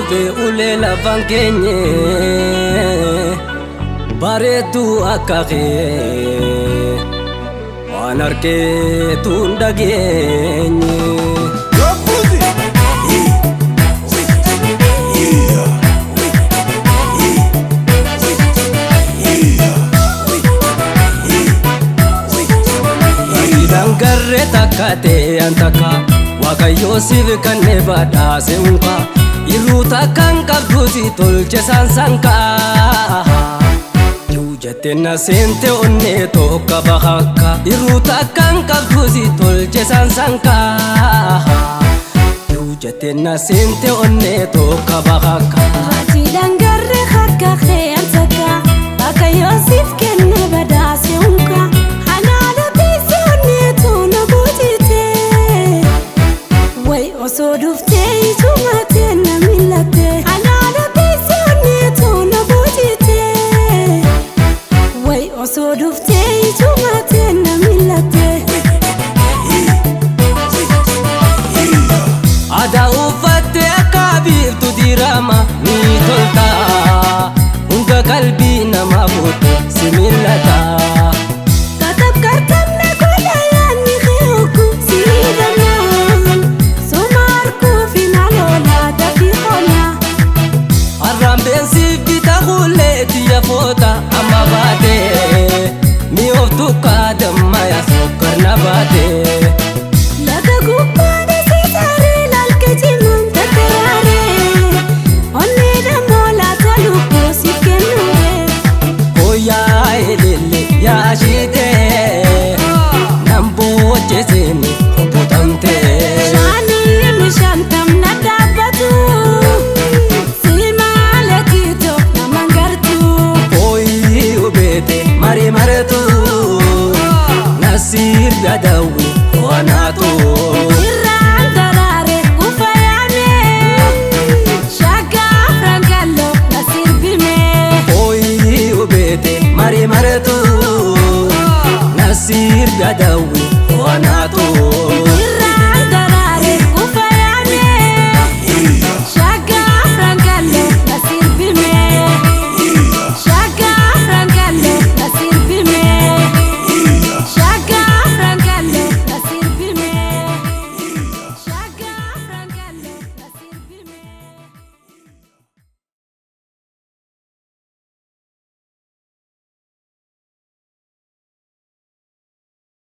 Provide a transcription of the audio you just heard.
Dhufe ulee lafaan keenye bareedduu akka kee waan argeetu hin dhageenye. Garree takka ta'e an takka Waaqayyoo siif kenne badhaase unka irruu takkaan qabduuti tolche saansankaa. Jettee na seente onnee tokko bakakka irruu takkaan qabduuti tolche saansankaa. Jettee na seente onnee tokko bakakka. Rajiidhaan garree harka kee an takka Waaqayyoo siif kenne badhaase unka halaala teessee onneetu na guutite. Way osoo dhuftee ijuma na milatte halaala teessee onneetu na guutite. Way osoo dhuftee ijuma na milatte. Aadaa uffattee akka biiftuu dirama ni tolta.